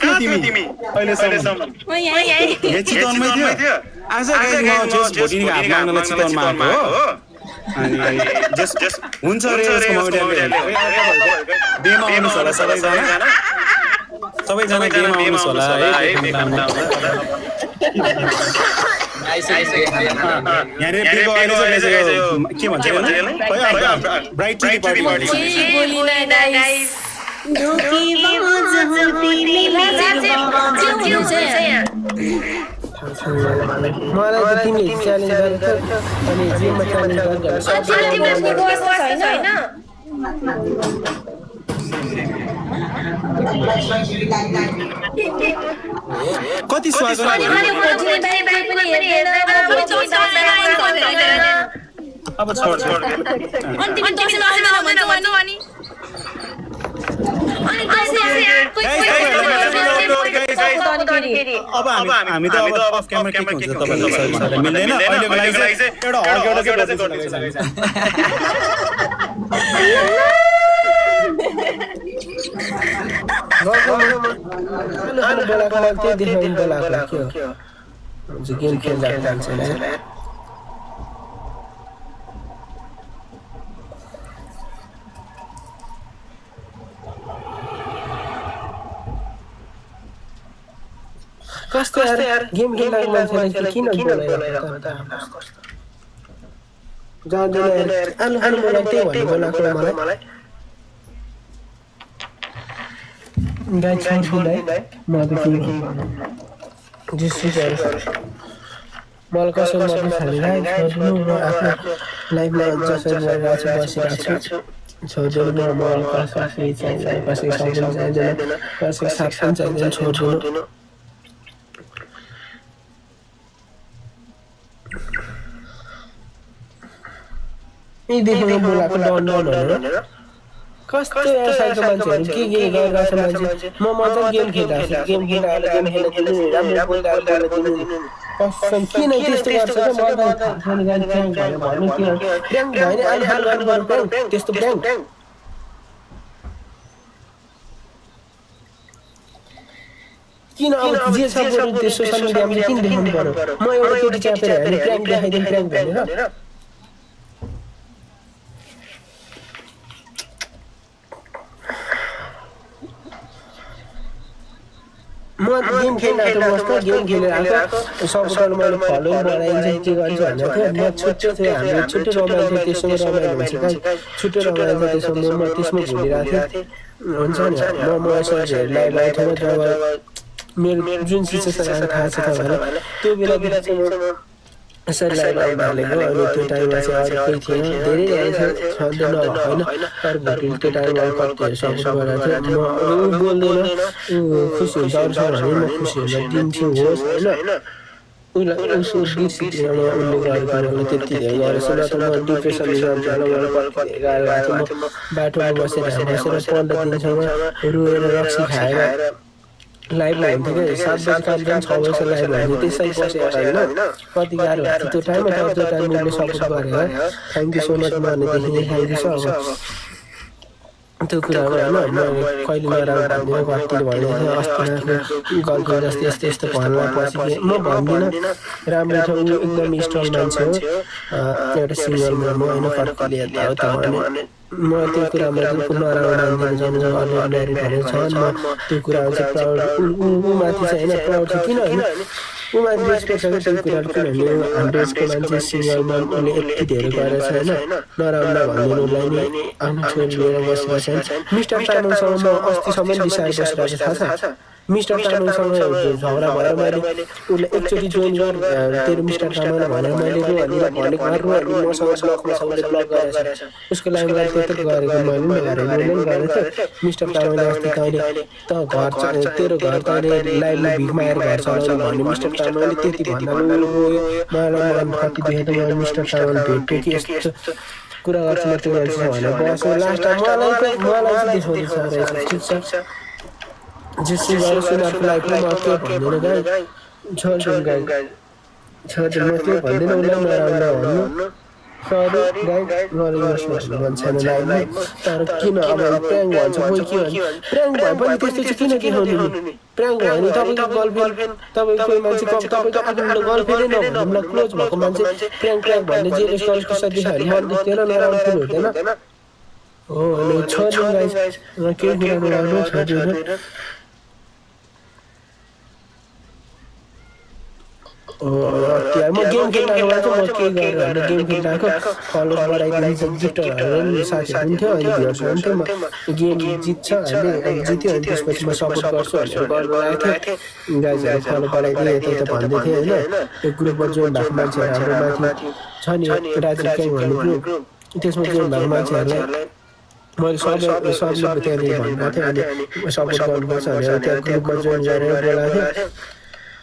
थियौ तिमी अहिलेसम्म म यही चितवनमै थियो आज गाइज म जस भोटिनीको हात माग्नलाई चितवनमा आएको हो अनि जस हुन्छ रे यसको मौडियाले डेमा आउनुहोस् होला सबैजना डेमा आउनुहोस् होला है यहाँ रे बिको अहिले चाहिँ के भन्छ ब्राइट टुडी पार्टी मलाई त तिमीले च्यालेन्ज गरेको अनि जिममा च्यालेन्ज गर्छ कति स्वागत अब छोड अब हामी त अब अफ क्यामेरा के हुन्छ तपाईहरुलाई मिल्दैन अहिलेको लागि चाहिँ एउटा हक एउटा गेम खेल्दा जान्छ कस्तो यार गेम खेल्नको मान्छेलाई किन बोलाइरहेको त जान्दैन यार आलु मलाई त्यही भन्नु बोलाएको मलाई गाइस छोड्दिनँ म त के जिसुस मलाई कसम गर्नु थालेर छोड्नु म आफ्नो लाइफमा जसरी बसिरहेको छु छोड्दिनँ म मलाई कसै चाहिँदैन कसै सपोर्ट चाहिँदैन कसै साथ चाहिँदैन छोड्दिनँ देखेर बोलाएको डन कस्तो साइको मान्छेहरू के गरिरहेको मान्छे म मजा गेम खेल्दा कसम किन त्यस्तो गर्छ त मलाई भन्नु के प्र्याङ्क भएन आलफाल गर्नु पर्यो त्यस्तो प्र्याङ्क किन अब जे छ बरु त्यो सोसियल मिडियामा किन देखाउनु पर्यो म एउटा केटी च्यापेर हेर्ने प्र्याङ्क देखाइदिउँ प्र्याङ्क भनेर म गेम खेलिरहेको गेम खेलेर आएको सपोर्टर मैले फलो बढाइन्छ के गर्छु भनेको थियो म छुट्टो थियो हाम्रो छुट्टो रमाइलो त्यसमा रमाइलो हुन्छ छुट्टो रमाइलो त्यसमा म त्यसमा भुलिरहेको थिएँ हुन्छ नि म यसरी लाइभ आएको थिएँ जब मेरो जुन सिचुएसन थाहा छ तपाईँलाई त्यो बेला चाहिँ यसरी लाइभ हालेको अनि त्यो टाइममा चाहिँ अरू कोही थिएन धेरै सधैँ नभएको होइन तर भोटिल त्यो टाइममा कतिहरू सपोर्ट गरेको थियो म बोल्दैन खुसी हुन्छ अरूसँग भने म खुसी हुन्छ दिन्छु होस् होइन उसलाई उसको गीत सिटीमा उसले गरेको मलाई त्यति धेरै गरेछ न त म डिप्रेसनले जान्छ मलाई गाह्रो थियो म बाटोमा बसेर 15 दिनसम्म रोएर रक्सी खाएर लाइभ हुन्थ्यो क्या 7 बजी काम जान्छ 6 बजी लाइभ हुन्थ्यो त्यसै बसेर होइन कति गाह्रो हुन्छ त्यो टाइममा त त्यो टाइम उसले सपोर्ट गरेर थ्याङ्क यू सो मच भनेदेखि थ्याङ्क यू छ अब त्यो कुरामा होइन मैले कहिले नराम्रो भन्दिनँ कतिले भनेको अस्ति गर्लफ्रेन्ड जस्तै यस्तो भन्ला पछि म भन्दिनँ राम्रो छ ऊ एकदम स्ट्रङ मान्छे हो एउटा सिङ्गल म होइन कतिले हेर्दा हो त भने म त्यो कुरामा चाहिँ नराम्रो मान्दिनँ जब अरूले भनेको छ म त्यो कुरामा चाहिँ प्राउड ऊ माथि चाहिँ होइन प्राउड छ किन होइन ऊ माथि रेस्पेक्ट छ त्यो कुराहरू किनभने हाम्रो यसको मान्छे सिङ्गलमा उसले यति धेरै गरेर छ होइन नराम्रो भनिदिनु उसलाई नि आफ्नो छोरी लिएर बसिरहेको छ मिस्टर तामाङसँग म अस्तिसम्म रिसाएर बसिरहेको थाहा छ मिस्टर तामाङसँग झगडा भएर मैले उसलाई एकचोटि जोइन गर तेरो मिस्टर तामाङलाई भनेर मैले भनेको अनि मसँग ब्लकमा छ उसले ब्लक गरेको छ उसको लागि मैले त्यत्रो गरेको मैले पनि गरेको थिएँ मिस्टर तामाङले अस्ति तैँले त घर तेरो घर तैँले लाइभमा भिख मागेर घर चलाउनु भन्यो मिस्टर तामाङले त्यति भन्दा मलाई मन कति देखेँ त मैले मिस्टर तामाङ भेट्यो कि यस्तो कुरा गर्छु म त्यो मान्छे भनेर बस्यो लास्टमा मलाई चाहिँ देखाउँदैछ रहेछ ठिक छ जेसुस गरेर सुनारको लाइफमा म के भन्दिनँ गाई छोड्दिउँ गाई छोड्दिउँ म त्यो भन्दिनँ उसलाई नराम्रो भन्नु सरी गाइस गरिदिनुहोस् न भन्छ लाइभमा तर किन अब प्र्याङ्क भन्छ कोही के भन्छ प्र्याङ्क भए पनि त्यस्तो चाहिँ किन देखाउनु नि प्र्याङ्क भयो भने तपाईँको गर्लफ्रेन्ड तपाईँको कोही मान्छे तपाईँको आफ्नो गर्लफ्रेन्डै नभनौँ क्लोज भएको मान्छे प्र्याङ्क भन्ने जे यसको साथ देखायो भने मन दुख्दैन नराम्रो फिल हुँदैन हो अनि छोड्नु गाइस केही कुरा नराम्रो छोडिदिनु म गेम खेल्नको लागि चाहिँ म के गरेर गेम खेल्नको फलो बढाइदिन्छ गिफ्टहरू साथीहरू पनि थियो अनि भ्युर्सहरू पनि थियो म गेम जित्छ हामीले जित्यो अनि त्यसपछि म सपोर्ट गर्छु भनेर गर्नु लागेको थिएँ गाइजहरू फलो बढाइदिएँ यता भन्दै थिएँ होइन यो ग्रुपमा जोइन भएको मान्छेहरू हाम्रो माथि छ नि राजीव क्याङ भन्ने ग्रुप त्यसमा जोइन भएको मान्छेहरूलाई मैले सबले त्यहाँनिर भन्नुभएको थियो अनि सपोर्ट गर्नुपर्छ भनेर त्यहाँ ग्रुपमा जोइन गरेर बोलाएको थिएँ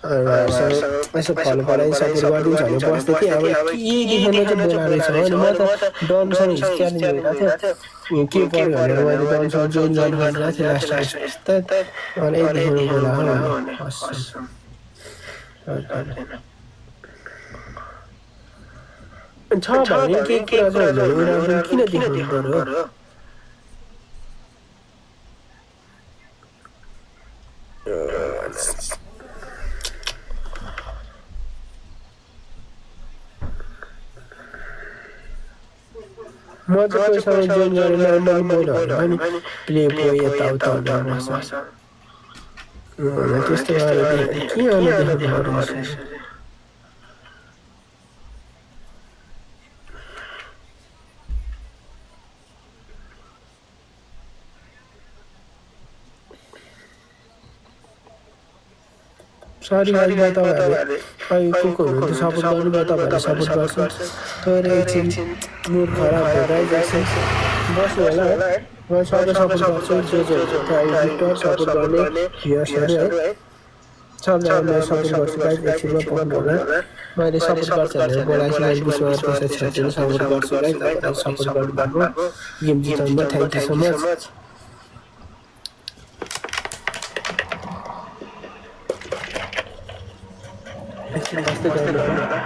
यसो फलो बढाइ सपोर्ट गरिदिन्छ भने बस्दै थिएँ अब के देखेर चाहिँ बोलाएको रहेछ अनि म त डनसँग च्यालेन्ज भइरहेको थियो के पऱ्यो भनेर मैले डनसँग जोइन गर्नु खोजिरहेको थिएँ लास्ट अनि यही देखेर बोलाएको छ भने केही कुरा चाहिँ उनीहरू किन देखाउनु पर्यो म चाहिँ कोहीसँग जोइन गरेर नर्मल बोलहरू पनि प्ले भयो यताउता हुँदैन त्यस्तो गरेर के गर्नु देखाउनु सरी गाइस म तपाईँहरूले अहिले को हुनुहुन्छ सपोर्ट गर्नुभयो तपाईँहरूले सपोर्ट गर्छ तर एकछिन मुड खराब भएर एकछिन बस्नु होला है म सबै सपोर्ट गर्छु जो गिफ्टर सपोर्ट गर्ने भ्युअर्सहरू है सबैलाई म सपोर्ट गर्छु गाइस एकछिनमा पक्नु होला मैले सपोर्ट गर्छु भनेर बोलाएको छु मैले विश्वास त्यसरी सपोर्ट गर्छु गाइस तपाईँहरूले सपोर्ट गर्नुभएको गेम जिताउनु थ्याङ्क यू सो मच बस्दै गर्नु होला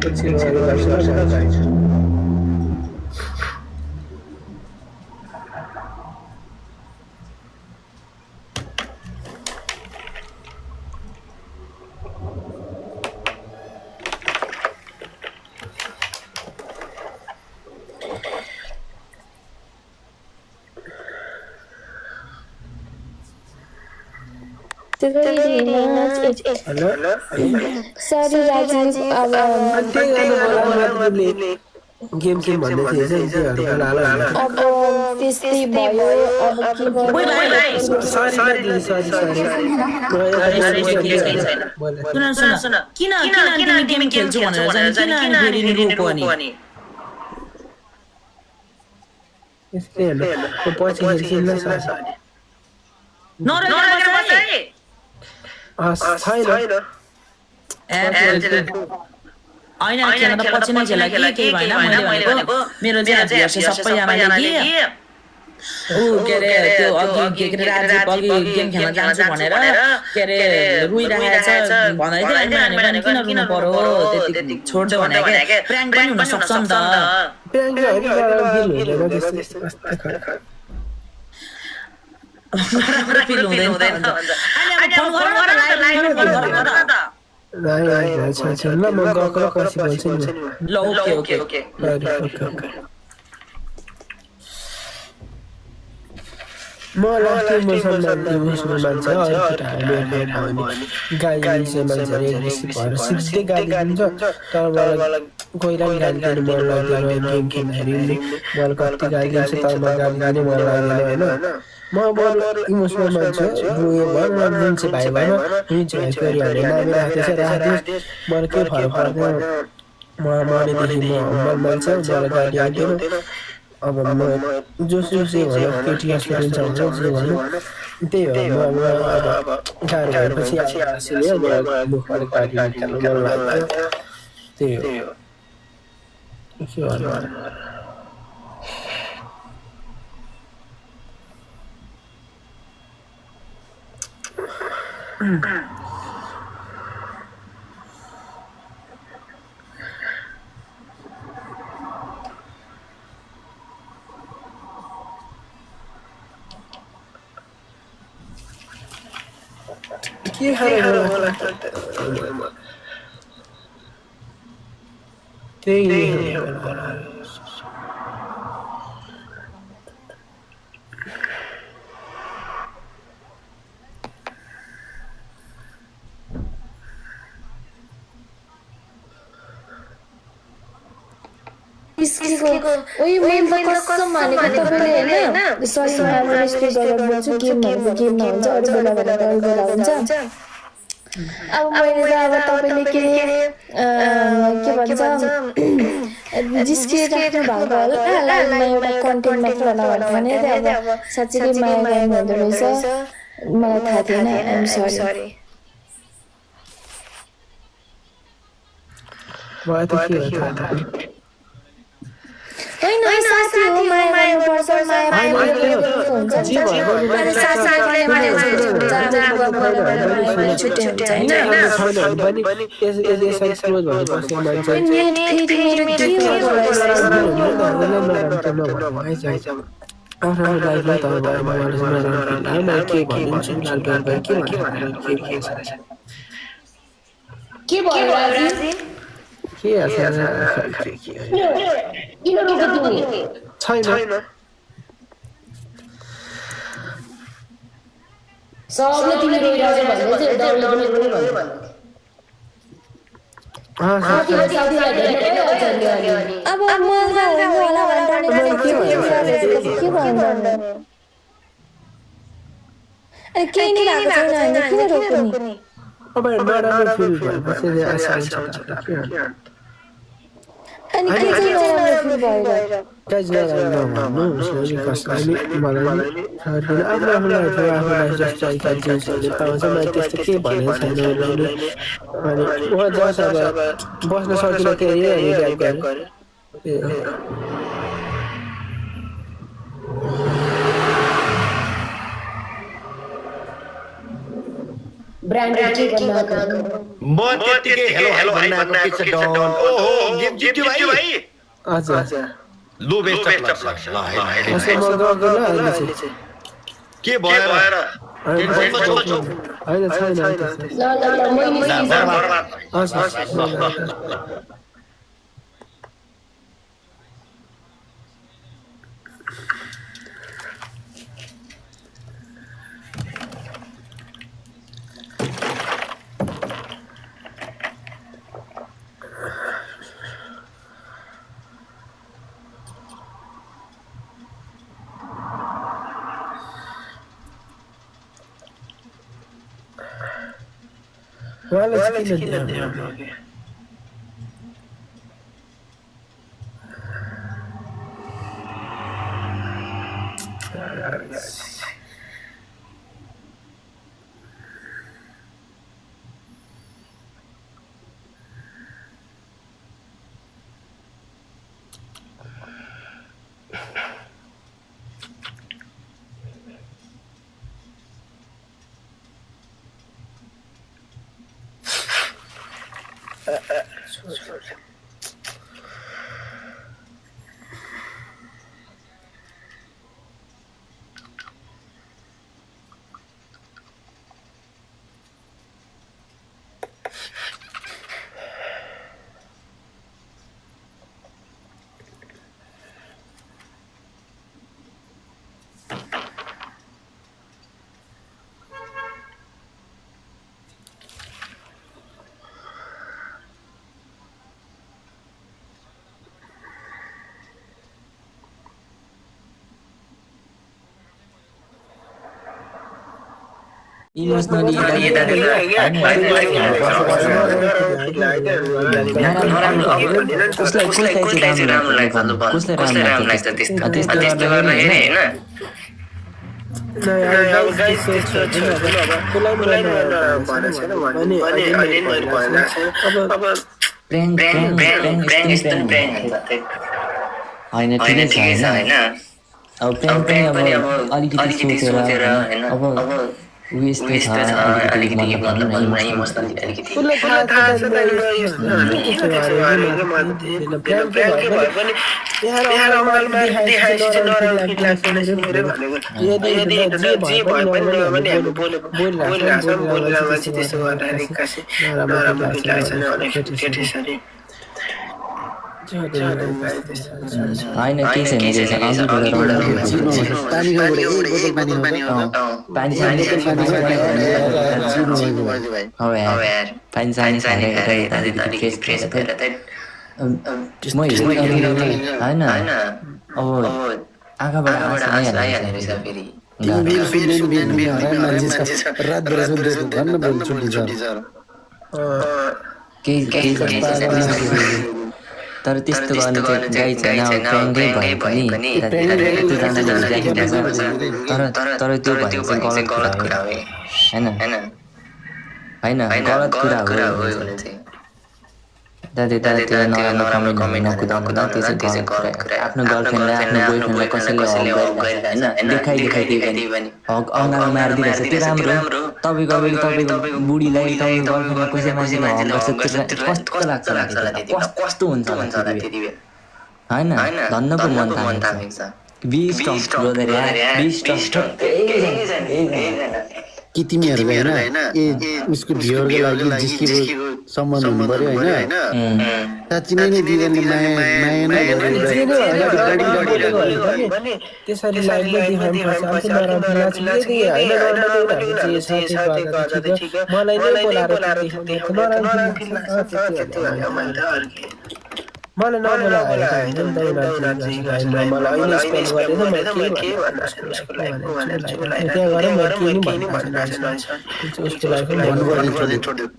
एकछिन Sorry, Rajiv. गेम चाहिँ भन्दै थिएँ चाहिँ त्योहरू होला अब त्यस्तै भयो अब के गर्नु सुन किन तिमी गेम खेल्छु भनेर चाहिँ किन फेरि रोको अनि यस्तै हैन पछि खेल्छिन् न साथी होइन खेल्न त पछि नै खेला केही भएन मैले भनेको मेरो चाहिँ सबैजनाले ऊ के अरे त्यो अघि के अरे राजीव अघि गेम खेल्न जान्छु भनेर के अरे रुइरहेको छ भन्दै थियो अनि मैले किन रुनु पर्यो त्यति छोड्दै भनेको प्र्याङ्क पनि हुन सक्छ नि त प्र्याङ्क होइन फिल हुँदैन अनि अब फोन गर लाइभ फोन गर ल म गएको कसै भन्छु नि ल ओके म लास्ट इमोसनल मान्छ अरू केटाहरूले गाली मान्छेहरू एग्रेसिभ भएर सिधै गाली दिन्छ तर मलाई कोहीलाई गाली दिनु मन लाग्दैन गेम खेल्दाखेरि मलाई कति गाली दिन्छ तर म गाली दिने मन लाग्दैन होइन म बरु इमोसनल मान्छे उयो भयो रुन्छ भाइ भएन रुन्छ भाइ फेरि हाल्ने नामी राख्दैछ राख्दैछ मलाई केही फरक पर्दैन मनेदेखि म हम्बल मान्छे मलाई गाली आउँदैन अब म जोसुकै भनौँ केटी एक्सपिरियन्स हुन्छ जे भनौँ त्यही हो म अब गाह्रो भएपछि हाँसिले मलाई मुखबाट गाली निकाल्नु मन लाग्दैन त्यही हो के गर्नु के खानु होला त्यही ओइ मैले कसम मानेको तपाईले हैन सरी म रेस्पेक्ट गरेर बोल्छु गेमहरुको गेम नहुन्छ अरु बेला बेला हुन्छ अब मैले त अब तपाईले के भन्छ जिस्किएर राख्नु भएको होला लाइभमा एउटा कन्टेन्ट मात्र होला भने अब साच्चै माया गर्नु हुँदो रहेछ मलाई थाहा थिएन आइ एम सरी मलाई त के थाहा हैन साथी हो माया गर्नुपर्छ माया हुन्छ छैन सबले तिमी रोइरहेछ भन्दै चाहिँ डरले पनि रोइ अब मलाई होला भने के भन्नु अनि केही नि भएको छैन किन रोक्नु अब नराम्रो फिल भएपछि आशा हुन्छ अनि के चाहिँ नराम्रो फिल भएर गाइज नराम्रो सरी कसैले मलाई आफ्नो लाइफ जस्तो जिन्सहरूले पाउँछ मैले त्यस्तो के भनेको छैन अनि उहाँ जस अब बस्न सकिन त्यही हामी ड्याप गऱ्यो ब्रान्डेड के बनाएको म त्यतिकै हेलो भन्न के छ डन ओहो गेम जित्यो भाइ हजुर लो बेस्ट अफ लाग्छ ल यसो म गर्दैन अहिले चाहिँ के भएर होइन छैन ल मैले Well, let's kill it down. Emotionally यस्तो छ अलिकति मतलब भनौँ न इमोसनली अलिकति उसलाई थाहा छ म यस्तो प्रेम के भए पनि यहाँ अगाडिमा देखाएपछि नराम्रो लाग्छ यदि जे भए पनि नभने हामी बोलिरहेछौँ मान्छे त्यसो गर्दाखेरि एक्कासी नराम्रो फिल लाग्छ भने केटी छ नि होइन के छैन होइन अब आँखाबाट आँखा आइहाल्छ फेरि तर त्यस्तो गर्ने चाहिँ गाई छैन प्याङ्गै भए पनि तर त्यो भने चाहिँ गलत कुरा हो होइन गलत कुरा हो दाजु त्यो नराम्रो कमेन्ट नकुदाउनु त्यो चाहिँ गलत कुरा आफ्नो गर्लफ्रेन्डलाई आफ्नो बोयफ्रेन्डलाई कसैले होइन देखाइदियो भने हक अङ्गामा मारिदिरहेछ त्यो राम्रो तपाईँको अब तपाईँको बुढीलाई तपाईँको गर्लफ्रेन्डलाई कसै मान्छेले हक गर्छ त्यसलाई कस्तो लाग्छ कस्तो हुन्छ त्यति बेला होइन धन्न पो मन थामेको छ 20 कि तिमीहरूको होइन उसको भ्युअरको लागि जिस्किएको सम्बन्ध हुनु पर्यो होइन साँच्ची नै दिदीले माया नै त्यसरी लाइभमा देखाउनुपर्छ नराम्रो लाग्छ यदि होइन मलाई नै बोलाएर मलाई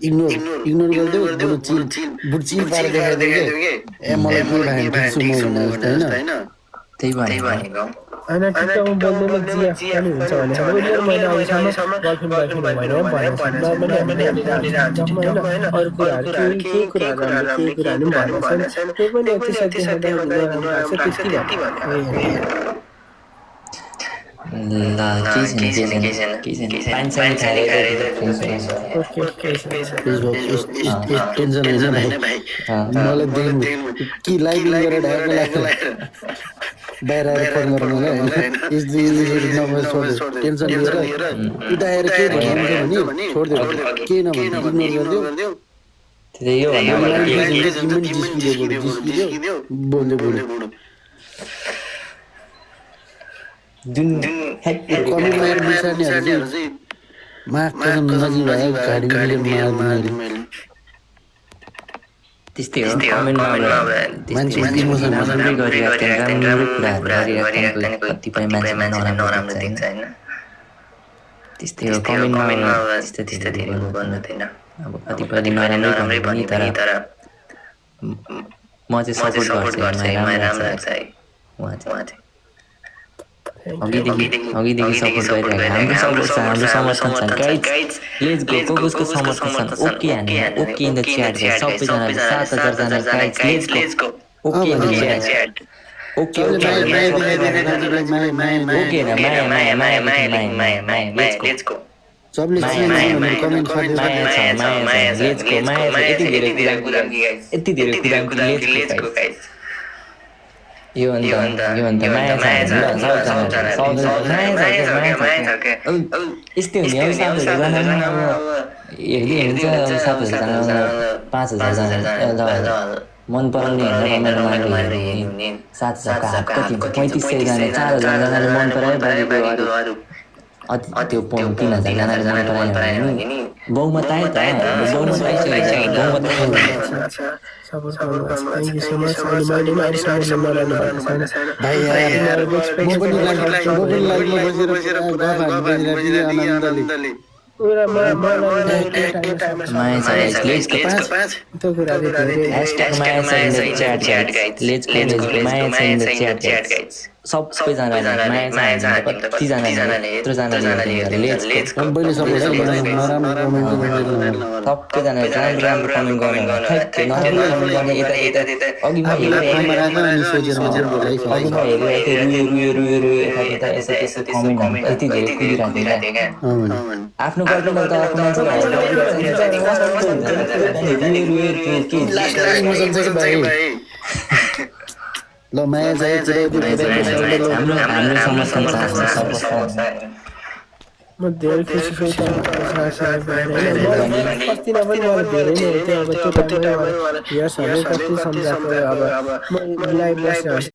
इग्नोर गरिदेऊ बुढचिल पारेर देखाइदियो ए मलाई त्यही भनेको होइन टिकटकमा बोल्दैमा जिएफ पनि हुन्छ भने उनीहरू मैले अहिलेसम्म गर्लफ्रेन्ड भएन होइन अरू कुराहरू केही कुराहरू पनि भनेको छैन त्यही पनि त्यसरी टेन्सन होइन भाइ मलाई कि लाइभ गरेर ढाक्न लाग्छ बाहिर आएर फोन गर्नु होला टेन्सन लिएर उता आएर के भन्नुहुन्छ भने छोडिदियो केही नभन्नु इग्नोर गरिदियो बोल्यो कमेन्टमा बिर्सानेहरू चाहिँ मार्क्न नजिक भयो गाडी मारिदिनु त्यस्तै हो कमेन्टमा मान्छे राम्रै गरिरहेको राम्रो कुराहरू गरिरहेको कतिपय मान्छे नराम्रो देख्छ होइन त्यस्तै हो कमेन्टमा त्यस्तो धेरै गर्नु हुँदैन अब कतिपयले नराम्रै भन्ने तर म चाहिँ सपोर्ट गर्छु मलाई राम्रो लाग्छ है उहाँ चाहिँ अघिदेखि सपोर्ट गरिरहेको हाम्रो समर्थन छन् गाइज लेट्स गो कसको समर्थन छन् ओके हामी ओके इन द च्याट सबैजनाले 7000 जना guys let's go okay in the chat okay let's go सबले यति धेरै कुरा लेट्स गो गाइज यो अन्त माया छ यस्तै हुने अब 7000 जना हेर्दै हुन्छ 7000 जना 5000 जना मन पराउने हेरेर कमेन्ट मार्ने 7000 का कति 3500 जना 4000 जनाले मन परायो बारेको त्यो 3000 जनाले मन परायो भने बहुमत आयो त बहुमत सपोर्ट गर्नुहोस् थ्यांक यू सो मच अनि मैले अहिलेसम्म नराम्रो भएको छैन भाइ म पनि लाइभमा बसेर आनन्दले माया छ लेट्स गो 5 त्यो कुराले #माया छ in the chat guys let's go माया छ इन द च्याट गाइज सबैजनाले माया चाहन्छ कतिजनाले यत्रोजनाले सबैले सबै नराम्रो कमेन्ट सबैजनाले राम्रो कमेन्ट गर्ने नराम्रो कमेन्ट गर्ने यता अघि म हेरेर यता यस्तो कमेन्ट यति धेरै कुदिरहेको थिएँ क्या आफ्नो गर्लफ्रेन्ड त आफ्नो ल माया चाहिँ हाम्रो समर्थन म धेरै खुसी छु अस्तिमा पनि मलाई धेरै नै थियो अब त्यो टाइममा यस कति सम्झाएको अब म लाइभ बस्छु